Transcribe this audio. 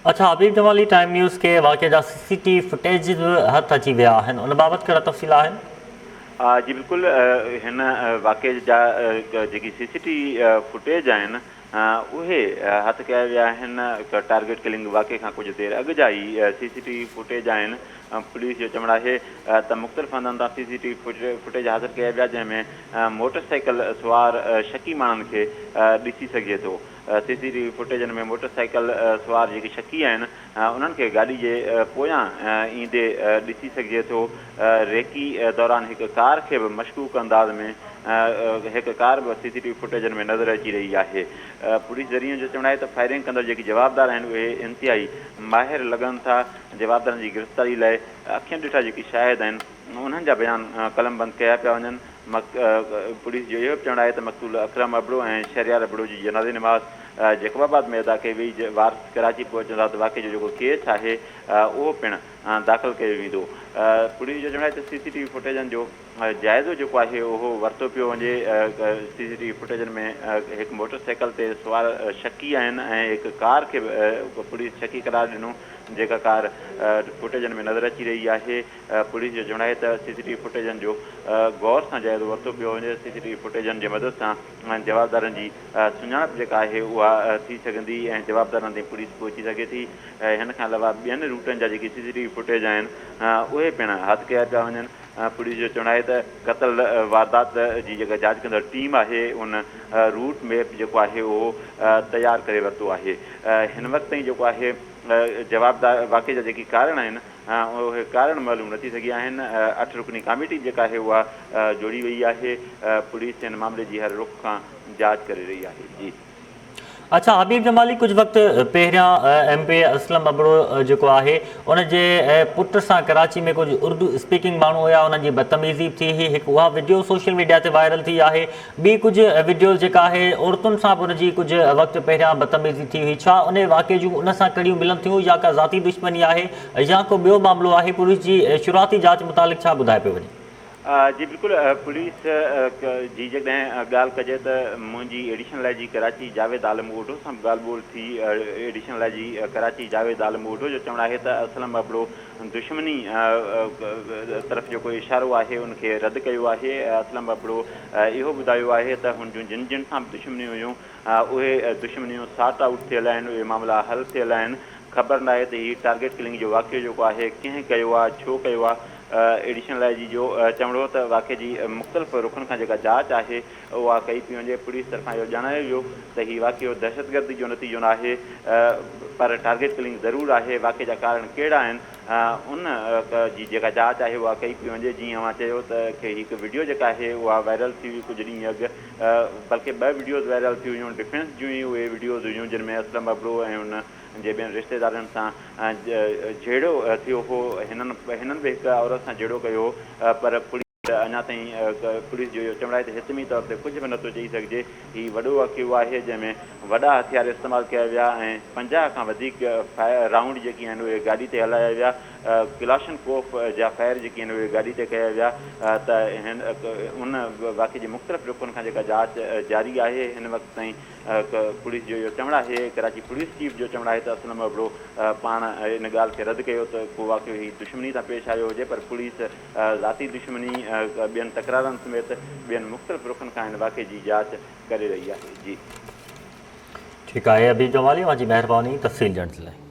اڇا حبيب Jamali time news کي واقعي جا سي سي ٽي وي فوٽيجز به هٿ اچي ويا آهن ان بابت ڪهڙا تفصيل آهن؟ جي بلڪل هن واقعي جا جيڪي سي سي ٽي وي فوٽيج آهن اهي هٿ ڪيا ويا آهن ٽارگيٽ ڪلنگ واقعي کان ڪجهه دير اڳ جا ئي سي سي ٽي وي فوٽيج آهن پوليس جو چوڻ آهي ته مختلف هنڌن تان سي سي ٽي وي فوٽيج حاصل ڪيا ويا جنهن ۾ موٽر سائيڪل سوار شڪي ماڻهن کي ڏسي سگهجي ٿو. سي سي ٽي وي فوٽيجن ۾ موٽر سائيڪل سوار جيڪي شڪي آهن انهن کي گاڏي جي پويان ايندي ڏسي سگهجي ٿو. ريڪي دوران هڪ ڪار کي به مشڪوڪ انداز ۾ هڪ ڪار به سي سي ٽي وي فوٽيجن ۾ نظر اچي رهي آهي. پوليس ذريعن جو چوڻ آهي ته فائرنگ ڪندڙ جيڪي جوابدار آهن اهي انتهائي ماهر لڳن ٿا. جوابدارن جي گرفتاري لاء اکين ڏٺا جيڪي شاهد آهن انهن جا بيان قلمبند ڪيا پيا وڃن. پوليس جو اهو به چوڻ آهي ته مقتول اڪرم ابڙو ۽ شهريار ابڙو جي جنازي نماز جيڪب آباد ۾ ادا ڪئي وئي، وارث ڪراچي پهچندا ته واقعي جو جيڪو ڪيس آهي اهو پڻ داخل ڪيو ويندو. پوليس جو چوڻ آهي ته سي سي ٽي وي فوٽيجن جو جائزو جيڪو آهي اهو ورتو پيو وڃي، سي سي ٽي وي فوٽيجن ۾ هڪ موٽر سائيڪل تي سوار شڪي آهن ۽ هڪ ڪار کي به پوليس شڪي قرار ڏنو جيڪا ڪار فوٽيجن ۾ نظر اچي رهي آهي. پوليس جو چوڻ آهي ته سي سي ٽي وي فوٽيجن جو غور سان جائزو ورتو پيو وڃي، سي سي ٽي وي فوٽيجن جي مدد سان جوابدارن جي سڃاڻپ جيڪا آهي اها ٿي سگهندي ۽ جوابدارن تائين پوليس پهچي سگهي ٿي. هن کان علاوه ٻين روٽن جا جيڪي سي سي ٽي وي فوٽيج آهن اهي پڻ هٿ ڪيا پيا وڃن. پوليس جو چوڻ آهي ته قتل واردات جي جيڪا جاچ ڪندڙ ٽيم آهي ان روٽ ميپ جيڪو آهي اهو تيار ڪري ورتو آهي. هن وقت تائين جيڪو آهي جوابدار واقعي جا جيڪي ڪارڻ آهن اهي ڪارڻ معلوم نه ٿي سگهيا آهن، اٺ رڪني ڪاميٽي جيڪا آهي اها جوڙي وئي آهي، پوليس هن معاملي جي هر رخ کان جاچ ڪري رهي آهي. جي. اڇا حبيب جمالي ڪجهه وقت پهريان ايم پي اي اسلم ابڙو جيڪو آهي ان جي پٽ سان ڪراچي ۾ ڪجهه اردو اسپيڪنگ ماڻهو هيا انهن جي بدتميزي به ٿي هئي هڪ اها وڊيو سوشل ميڊيا تي وائرل ٿي آهي ٻي ڪجهه وڊيوز جيڪا آهي عورتن سان به ان جي ڪجهه وقت پهريان بدتميزي ٿي هئي ڇا انهي واقعي جون ان سان ڪڙيون ملن ٿيون يا ڪا ذاتي دشمني آهي يا ڪو ٻيو معاملو آهي پوليس جي شروعاتي جاچ متعلق ڇا ٻڌايو پيو وڃي؟ جي بلڪل پوليس جي جيڪڏهن ڳالهه ڪجي ته منهنجي ايڊيشنل I جي ڪراچي جاويد عالم اوڍو سان به ڳالهه ٻولهه ٿي ايڊيشنل I جي ڪراچي جاويد عالم اوڍو جو چوڻ آهي ته اسلم ابڙو دشمني طرف جيڪو اشارو آهي ان کي رد ڪيو آهي اسلم ابڙو اهو ٻڌايو آهي ته هن جون جن جن سان به دشمنيون هيون اهي دشمنيون سارٽ آئوٽ ٿيل آهن اهي معاملا حل ٿيل آهن خبر ناهي ته هي ٽارگيٽ ڪلنگ جو واقعو جيڪو آهي ڪنهن ڪيو آهي ڇو ڪيو آهي ايڊيشنل I جي جو چوڻ هو ته واقعي جي مختلف رخن کان جيڪا جاچ آهي اها ڪئي پئي وڃي، پوليس طرفان اهو ڄاڻايو ويو ته هي واقعو دهشتگردي جو نتيجو ناهي پر ٽارگيٽ ڪلنگ ضرور آهي، واقعي جا ڪارڻ ڪهڙا آهن ان جي جيڪا جاچ آهي اها ڪئي پئي وڃي، جيئن اوهان چيو ته هڪ وڊيو جيڪا آهي اها وائرل ٿي هئي ڪجهه ڏينهن اڳ بلڪه ٻه وڊيوز وائرل ٿي هيون، ڊفينس جون ئي اهي وڊيوز هيون جن ۾ اسلم ابڙو ۽ ان جي ٻين رشتيدارن سان جهيڙو ٿيو هو، هنن به هڪ عورت سان جهيڙو ڪيو هو پر پوليس اڃا تائين پوليس جو اهو چوڻ آهي ته حتمي طور تي ڪجهه به نٿو چئي سگهجي، هي وڏو واقعو آهي جنهن ۾ وڏا هٿيار استعمال ڪيا ويا ۽ 50 کان وڌيڪ فائر رائونڊ جيڪي آهن اهي گاڏي تي هلايا ويا، ڪلاشن ڪوف جا فائر جيڪي آهن اهي گاڏي تي ڪيا ويا ته ان واقعي جي مختلف رخن کان جيڪا جاچ جاري آهي هن وقت تائين پوليس جو اهو چوڻ آهي، ڪراچي پوليس چيف جو چوڻ آهي ته اسلم ابڙو پاڻ ان ڳالهه کي رد ڪيو ته ڪو واقعو هي دشمني تان پيش آيو هجي پر پوليس ذاتي دشمني ٻين تڪرارن سميت ٻين مختلف رخن کان هن واقعي جي جاچ ڪري رهي آهي. جي. ٺيڪ آهي حبيب جمالي اوهان جي مهرباني تفصيل ڏيڻ جي لاء.